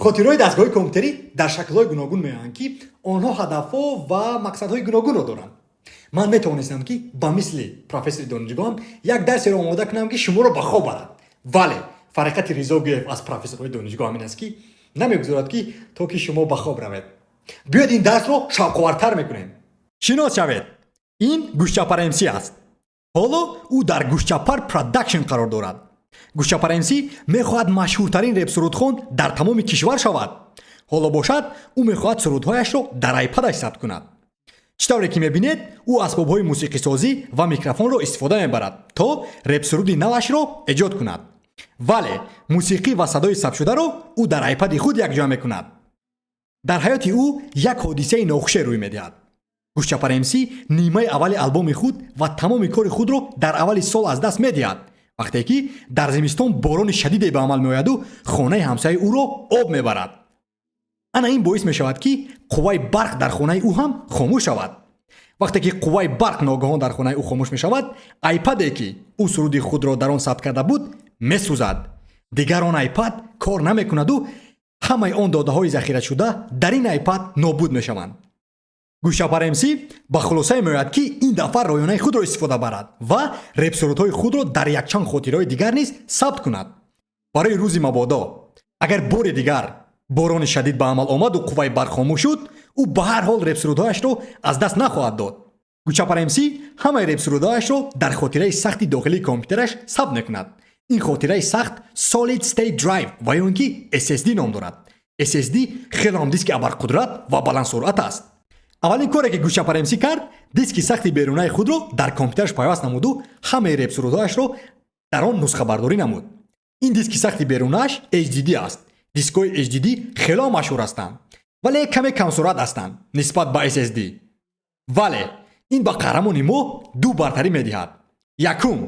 Хотираҳои дастгоҳи компютерӣ дар шаклҳои гуногун меоянд, ки онҳо ҳадафҳо ва мақсадҳои гуногунро доранд. Ман метавонистам, ки ба мисли профессори донишгоҳам як дарсеро омода кунам, ки шуморо ба хоб барад, вале фарқияти Ризо Гӯев аз профессорҳои донишгоҳ ҳамин аст, ки намегузорад, ки то ки шумо ба хоб равед. Биёед, ин дарсро шавқовартар мекунем. Шинос шавед, ин Гӯшчапар МС аст. Ҳоло ӯ дар Гӯшчапар Продакшн қарор дорад. Гӯшчапар МС мехоҳад машҳуртарин репсурудхон дар тамоми кишвар шавад. Ҳоло бошад, ӯ мехоҳад сурудҳояшро дар айпадаш сабт кунад. Чӣ тавре ки мебинед, ӯ асбобҳои мусиқисозӣ ва микрофонро истифода мебарад, то репсуруди навашро эҷод кунад, вале мусиқӣ ва садои сабтшударо ӯ дар айпади худ якҷоя мекунад. Дар ҳаёти ӯ як ҳодисаи нохуше рӯй медиҳад. Гӯшчапар МС нимаи аввали албоми худ ва тамоми кори худро дар аввали сол аз даст медиҳад, вақте ки дар зимистон борони шадиде ба амал меояду хонаи ҳамсояи ӯро об мебарад. Ана ин боис мешавад, ки қувваи барқ дар хонаи ӯ ҳам хомӯш шавад. Вақте ки қувваи барқ ногаҳон дар хонаи ӯ хомӯш мешавад, айпаде, ки ӯ суруди худро дар он сабт карда буд, месӯзад. Дигар он айпад кор намекунаду ҳамаи он додаҳои захирашуда дар ин айпад нобуд мешаванд. Гӯшчапар МС ба хулосае меояд, ки ин дафъа ройонаи худро истифода барад ва репсурудҳои худро дар якчанд хотираҳои дигар низ сабт кунад, барои рӯзи мабодо, агар бори дигар борони шадид ба амал омаду қувваи барқ хомӯш шуд, ӯ ба ҳар ҳол репсурудҳояшро аз даст нахоҳад дод. Гӯшчапар МС ҳамаи репсурудҳояшро дар хотираи сахти дохилии компютераш сабт мекунад. Ин хотираи сахт Solid State Drive ва ё ин ки SSD ном дорад. SSD хеле ҳам диски абарқудрат ва баландсуръат аст. Аввалин коре, ки Гӯшчапар МС кард, диски сахти берунаи худро дар компютераш пайваст намуду ҳамаи репсурудҳояшро дар он нусхабардорӣ намуд. Ин диски сахти берунааш HDD аст. Дискҳои HDD хело машҳур ҳастанд, вале каме камсуръат ҳастанд нисбат ба SSD. Вале ин ба қаҳрамони мо ду бартарӣ медиҳад. Якум,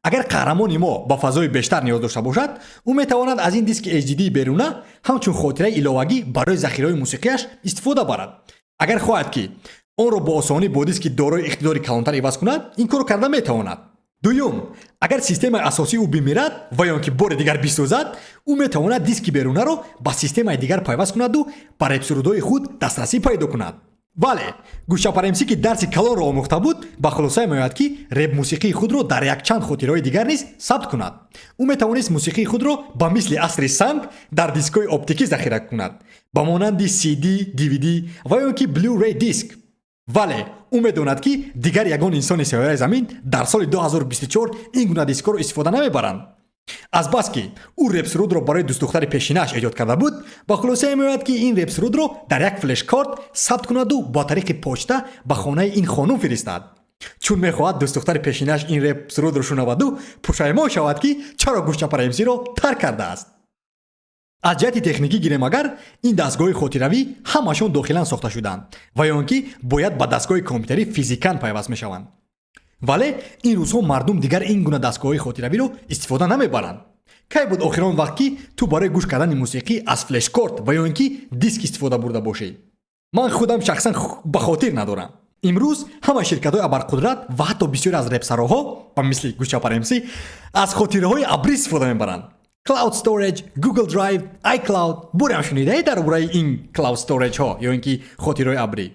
агар қаҳрамони мо ба фазои бештар ниёз дошта бошад, ӯ метавонад аз ин диски HDD беруна ҳамчун хотираи иловагӣ барои захираҳои мусиқиаш истифода барад. Агар хоҳад, ки онро бо осонӣ бо диски дорои иқтидори калонтар иваз кунад, ин корро карда метавонад. Дуюм, агар системаи асосии ӯ бимирад ва ё он ки бори дигар бисӯзад, ӯ метавонад диски берунаро ба системаи дигар пайваст кунаду ба репсурудҳои худ дастрасӣ пайдо кунад. Вале Гӯшчапар МС, ки дарси калонро омӯхта буд, ба хулосае меояд, ки реп-мусиқии худро дар якчанд хотираҳои дигар низ сабт кунад. Ӯ метавонист мусиқии худро ба мисли асри санг дар дискҳои оптикӣ захира кунад, ба монанди CD, DVD ва ё ки Blu-ray диск. Вале ӯ медонад, ки дигар ягон инсони сайёраи Замин дар соли 2024 ин гуна дискҳоро истифода намебаранд. Азбаски ӯ репсурудро барои дӯстдухтари пешинааш эҷод карда буд, ба хулосае меояд, ки ин репсурудро дар як флешкорт сабт кунаду бо тариқи почта ба хонаи ин хонум фиристад, чун мехоҳад дӯстдухтари пешинааш ин репсурудро шунаваду пушаймон шавад, ки чаро Гӯшчапар МСро тарк кардааст. Аз ҷиҳати техникӣ гирем агар, ин дастгоҳи хотиравӣ ҳамашон дохилан сохта шудаанд ва ё он ки бояд ба дастгоҳи компютерӣ физикан пайваст мешаванд. Вале ин рӯзҳо мардум дигар ин гуна дастгоҳҳои хотиравиро истифода намебаранд. Кай буд охирон вақт, ки ту барои гӯш кардани мусиқӣ аз флешкорт ва ё ин ки диск истифода бурда бошӣ? Ман худам шахсан ба хотир надорам. Имрӯз ҳама ширкатҳои абарқудрат ва ҳатто бисёре аз репсароҳо, ба мисли Гӯшчапар МС, аз хотираҳои абрӣ истифода мебаранд: Cloud Storage, Google Drive, iCloud. Борам шунидаед дар бораи ин Cloud Storage-ҳо ё ин ки хотираҳои абрӣ?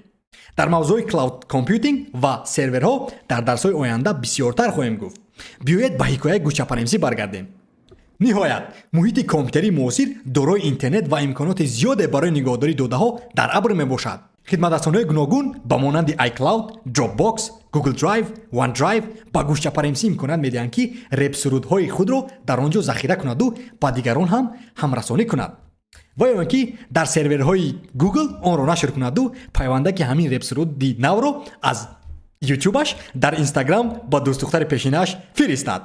Дар мавзӯи Cloud Computing ва серверҳо дар дарсҳои оянда бисёртар хоҳем гуфт. Биёед, ба ҳикояи Гӯшчапар МС баргардем. Ниҳоят, муҳити компютерии муосир дорои интернет ва имконоти зиёде барои нигоҳдории додаҳо дар абр мебошад. Хидматрасониҳои гуногун ба монанди iCloud, Dropbox, Google Drive, OneDrive ба Гӯшчапар МС имконият медиҳанд, ки репсурудҳои худро дар он ҷо захира кунаду ба дигарон ҳам ҳамрасонӣ кунад ва ё ин ки дар серверҳои Google онро нашр кунаду пайвандаки ҳамин репсуруди навро аз Ютубаш дар Инстаграм ба дӯстдухтари пешинааш фиристад.